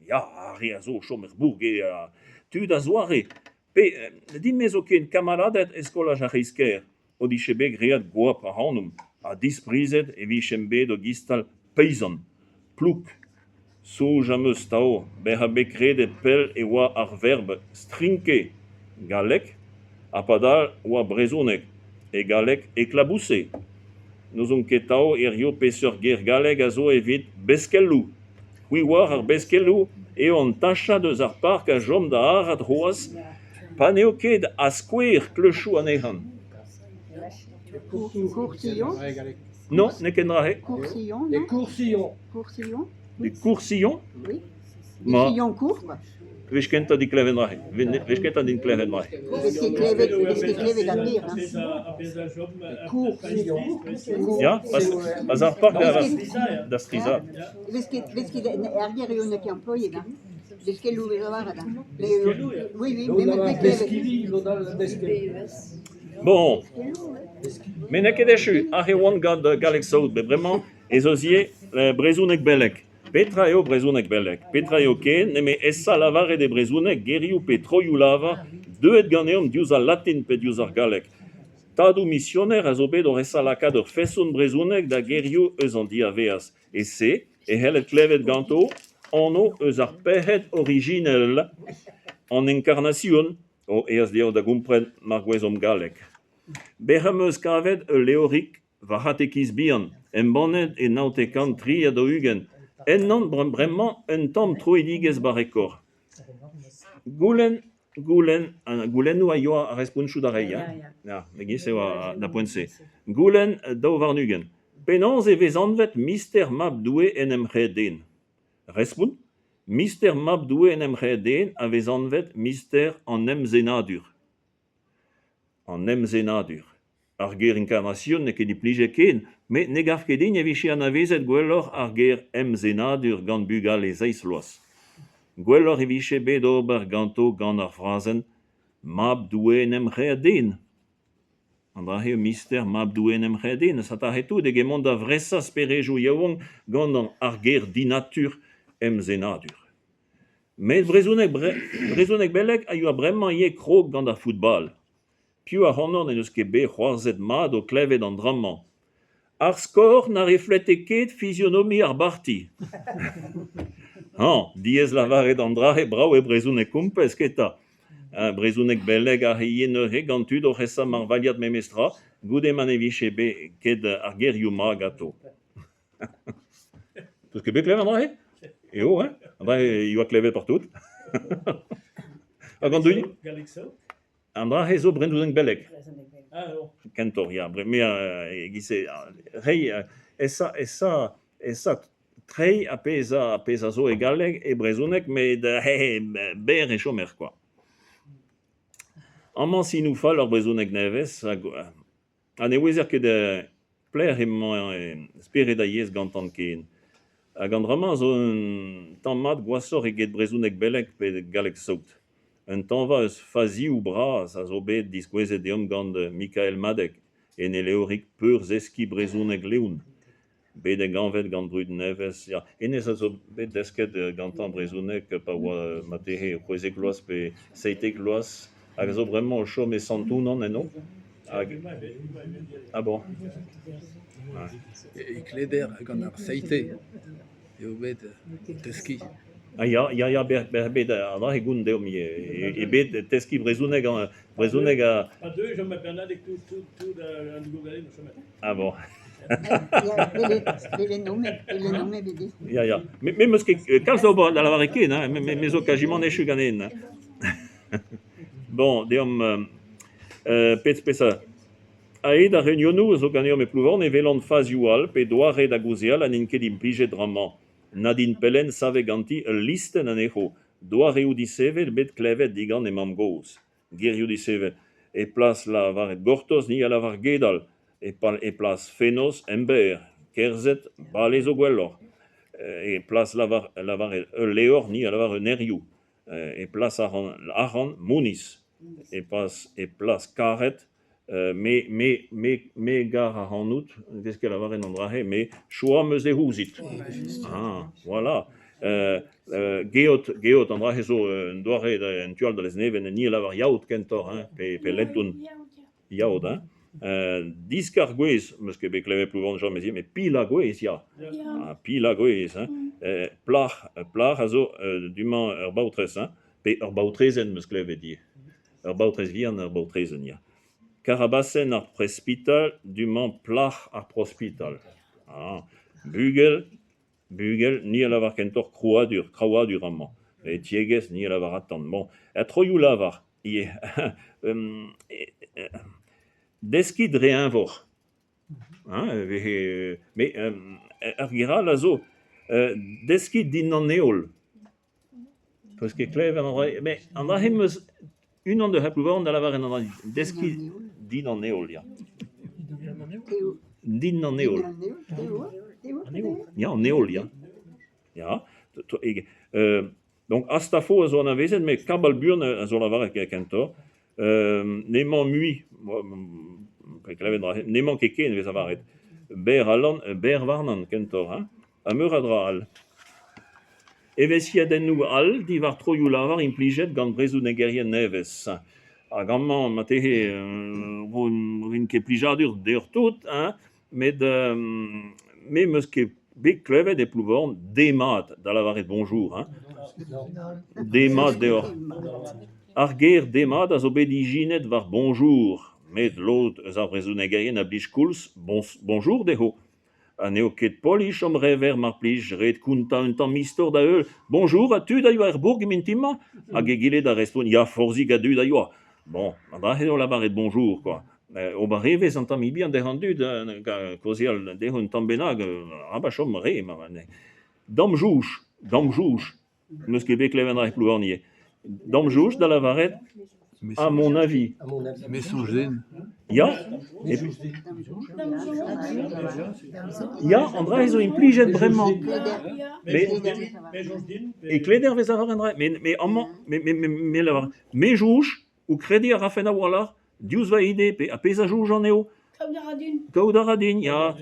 Ya, ar re a zo o chom er bourk eo tud a-zoare. Pe din-me zoken kamaladed e skolaj ar C'hreiz-kêr o dije bet graet goap ac'hanomp ha disprizet e vijemp bet o gistal peizant, plouk. Soñj am eus 'tav bezañ bet kredet pell e oa ar verb strinker galleg ha padal oa brezhoneg, e galleg éclabousser. N'ouzon ket 'tav hiziv peseurt ger galleg a zo evit beskelloù. C'hwi 'oar ar beskelloù eo an tachad eus ar park a chom da arat c'hoazh pa n'eo ket a-skouer kleuchoù anezhañ. Courtillon Non, n'eo ket an dra-se. Courtillon, Les non Courcillons. Courtillon Des Courcillons Oui. Ma. Des sillons courts, quoi. Wech kentañ dit klevet an dra-se. Wech kentañ din klevet an dra-se. Vez ket klevet, vez ket klevet ar ger, hein. Courcillons. Ya, pas ar park da, da strizhaat. Vez ket, vez ket ar ger eo n'eo ket employet, hein. Beskelloù 'vez lavaret, hein. Oui, oui, Lod me all 'meus bet klevet. Beskidi, lod all Beskelloù. Bon, met n'eo ket echu. Aze e oan gant galleg saout, met bremañ ez eus ivez brezhoneg beleg. Petra eo brezhoneg beleg? Petra eo ken nemet esa lavaret e brezhoneg gerioù pe troioù-lavar deuet ganeomp diouzh al latin pe diouzh ar galleg. Tadoù misioner a zo bet oc'h esa lakaat ur feson brezhoneg da gerioù eus an diavaez. E-se e c'helled klevet ganto anv eus ar pec'hed orijinel, an enkarnasion, o aes dezhañ da gompren mar gouezomp galleg. Bec'h am eus kavet ul levrig Va c'hatekiz bihan, embannet e 1943, ennañ bremañ un tamm troidigezh barrekoc'h. Goulenn, goulenn, goulennoù a yoa ar respontoù da reiñ, hein. Ya, e-giz e oa da poent-se. Goulenn 22. Penaos e vez anvet mister Mab-Doue en em c'hraet den ? Respont, mister Mab-Doue en em c'hraet den a vez anvet mister an emzenadur. An emzenadur. Ar ger inkarnasion n'eo ket implijet ken, met ne gav ket din e vije anavezet gwelloc'h ar ger emzenadur gant bugale seizh vloaz. Gwelloc'h e vije bet ober ganto gant ar frazenn Mab Doue en em c'hraet den. An dra-se eo mister Mab Doue en em c'hraet den, satahe tout eget mont da vresañ sperejoù yaouank gant ar ger dinatur emzenadur. Met brezhoneg brezhoneg beleg a yoa bremañ ivez krog gant ar football. Piv ac'hanoc'h n'en deus ket bet c'hoarzhet mat o klevet an dra-mañ ? Ar skor na reflete ket fizionomi ar barti. Hañ, diaes lavaret an dra-se brav e brezhoneg kompez, 'keta ? Brezhoneg beleg aze ivez neuze gant tud oc'h esa marvailhat memestra goude ma ne vije bet ket ar gerioù-mañ ganto. 'Peus ket bet klevet an dra-se ? Eo, hein ? An dra-se e oa klevet partout. Hag an dud An dra-se zo brezhoneg beleg. Kentoc'h, ya. Me e-giz-se reiñ esa esa esa treiñ ar pezh a pezh a zo e galleg e brezhoneg met berr e chomer kwa. Amañ sinoù fall ur brezhoneg nevez hag Ha ne ouezer ket pelec'h emañ spered ar yezh gantañ ken. Hag an dra-mañ zo un tamm mat gwashoc'h eget brezhoneg beleg pe galleg saout. Un tañva eus fazioù bras a zo bet diskouezet deomp gant Mikael Madeg en e levrig Peurzeskiñ brezhoneg Leon, bet engañvet gant Brud Nevez. Ya, hennezh a zo bet desket gantañ brezhoneg pa oa marteze 16 vloaz pe 17 vloaz hag a zo bremañ o chom e Sant-Onan eno. Hag... Ah bon. E Kleder gant ar Seite eo bet deskiñ. Ah ya, ya, ya, bet an dra-se gont deomp ivez. E bet teskiñ brezhoneg, brezhoneg ha... Pa deu Jean Bernadeg tout, tout, tout an Gogalenn o chomet. Ah bon. Ya, Ya, ya. Me me 'meus ket kalz da ober da lavaret ken, hein. Me me zo kazimant echu ganin. Hein. Bon, deomp pet peseurt. A-hed ar reunionoù a zo ganeomp e Plouvorn e welan fazioù all pe doare da gaozeal ha n'int ket implijet dra-mañ. Nadine Pellen savet ganti ul listenn anezho, doareoù disevel bet klevet digant he mamm-gozh. Gerioù disevel. E plas lavaret gortoz ni a lavar gedal. E e plas fenoz emberr, kerzhet, bale zo gwelloc'h. E plas lavar lavaret ul levr ni a lavar un erioù. E plas arc'hant moniz. E plas e plas karet me me me me 'gar ac'hanout, ne vez ket lavaret an dra-se, me choaz 'm eus e ouzit. Ah, voilà. Geot, geot, an dra-se zo un doare en tu all da Lesneven, ni a lavar yaot kentoc'h, hein, pe leton. Yaot, hein. Diskar gwez, 'meus ket bet klevet Plouvorn james ivez, met pilañ gwez, ya. Ah, pilañ gwez, hein. Plac'h, plac'h a zo du-mañ ur baotrez, hein, pe ur baotrezenn 'meus klevet ivez. Ur baotrez vihan, ur baotrezenn, ya. Karabasenn ar prespital, du-mañ plac'h ar prospital. Ah, bugel, bugel, ni a lavar kentoc'h krouadur, kraouadur amañ. E tiegezh, ni a lavar atant. Bon, ha troioù-lavar ivez. Deskiñ dre eñvor. Hein, e vehe met ur ger all a zo deskiñ dindan an heol. 'Peus ket klevet an dra-se? Met an dra-se 'm eus unan deus ar Plouvorn da lavaret an dra deskiñ dindan an heol, ya. Dindan an heol. Ya, an heol, ya. Ya. Donc Astafo a zo anavezet met Kabal buan a zo lavaret kentoc'h. N'emañ mui, klevet dra-se, n'emañ ket ken e vez lavaret. Berr alan, berr warnan kentoc'h, hein, ha meur a dra all. Evezhiadennoù all diwar troioù-lavar implijet gant brezhonegerien nevez. Hag amañ marteze rin ket plijadur deoc'h tout, hein, met me 'meus ket bet klevet e Plouvorn demat da lavaret bonjour, hein. Demat deoc'h. Ar ger demat a zo bet ijinet war bonjour, met lod eus ar vrezhonegerien a blij koulz bonjour dezho. Ha n'eo ket poli chom re verr mar plij, ret kontañ un tamm istor da heul. Bonjour ha tud a yoa er bourk mintin-mañ ? Hag egile da respont ya forzhik a dud a yoa. Bon, an dra-se eo lavaret bonjour kwa. Ober evezh an tamm bihan dezhañ an dud, kaozeal dezho un tamm bennak, arabat chom re. Da'm soñj, da'm soñj, n'eus ket bet klevet an dra e Plouvorn ivez. Da'm soñj da lavaret à mon avis. Me soñj din. Ya, ya, an dra-se zo implijet bremañ. Met e Kleder 'vez lavaret an dra, met amañ, me lavar, me soñj, o krediñ a rafen a-walc'h diouzh va ide pe ar pezh a soñjan eo. Kaout a ra din. Kaout a ra din, ya.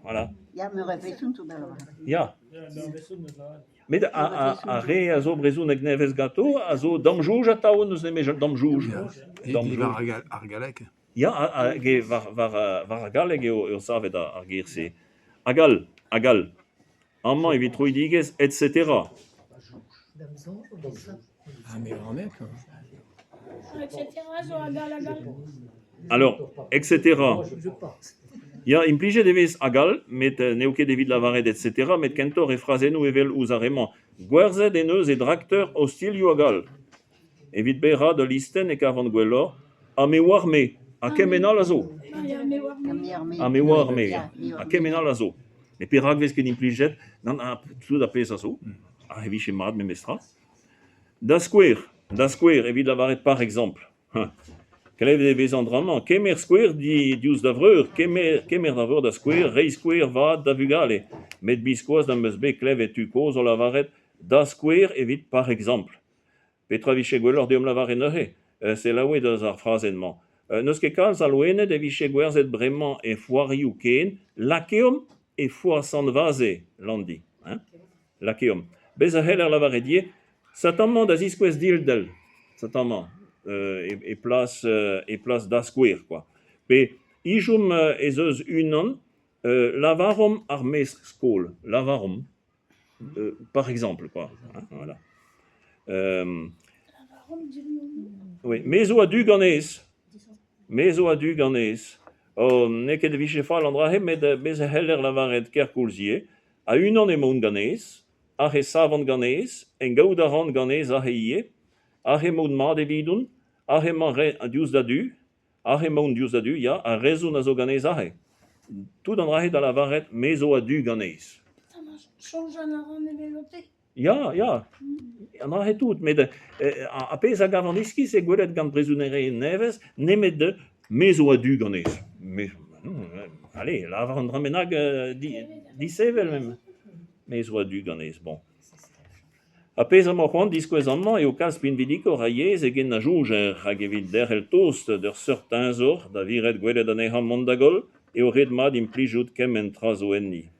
Voilà. Ya, meur a feson zo da lavaret. Ya. Met ar re a zo brezhoneg nevez ganto a zo da'm soñj atav n'eus nemet da'm soñj. Diwar ar galleg. Ya, hag eo war ar galleg eo savet ar ger-se. Hag all, hag all. Amañ evit troidigezh et cetera. Alors, et cetera. Ya, implijet e vez hag all, met n'eo ket evit lavaret et cetera, met kentoc'h e frazennoù evel ouzh ar re-mañ. Gwerzhet en deus e drakteur, ostilhoù hag all. Evit berraat ul listenn e kavan gwelloc'h ha me 'oar-me, ha kement all a zo. Ha me 'oar-me, ha kement all a zo. Met perak 'vez ket implijet gant tout ar pezh a zo? Ha e vije mat memestra. Da skouer, da skouer, evit lavaret par exemple. Klevet e vez an dra-mañ, kemer skouer diouzh da vreur, kemer kemer da vreur da skouer, reiñ skouer vat da vugale. Met biskoazh n'am eus bet klevet tud kozh o lavaret da skouer evit par exemple. Petra 'vije gwelloc'h deomp lavaret neuze ? Selaouit eus ar frazenn-mañ. N'eus ket kalz a loened e vije gwerzhet bremañ e foarioù ken, lakeomp e foar Sant-Vaze, Landi. Hein ? Lakeomp. Bez' a c'heller lavaret ivez, satamañ da ziskouez dildell, satamañ e plas e plas da skouer kwa. Pe ijomp ez eus unan, lavaromp ar mestr-skol, lavaromp. Par exemple quoi, hein, voilà. Oui, me zo a-du ganez. Me zo a-du ganez. Oh, n'eo ket e vije fall an dra-se, met bez' e c'heller lavaret kerkoulz ivez. A-unan emaon ganez, aze e savan ganez, en gaout a ran ganez aze ivez, aze emaon mat evidon, aze emañ diouzh da du, aze emaon diouzh da du, ya, ar rezon a zo ganez aze. Tout an dra-se da lavaret me zo a-du ganez. Soñjal a ran evel-te. Ya, ya, an dra-se tout, met ar pezh a gavan iskis eo gwelet gant brezhonegerien nevez nemet me zo a-du ganez. Me, allez, lavar un dra bennak disevel mem. Me zo a-du ganez, bon. Ar pezh am boa c'hoant diskouez amañ eo kalz pinvidikoc'h a yezh eget na soñjer hag evit derc'hel tost d'ur seurt teñzor da viret gwelet anezhañ mont da goll eo ret mat implijout kement tra zo enni.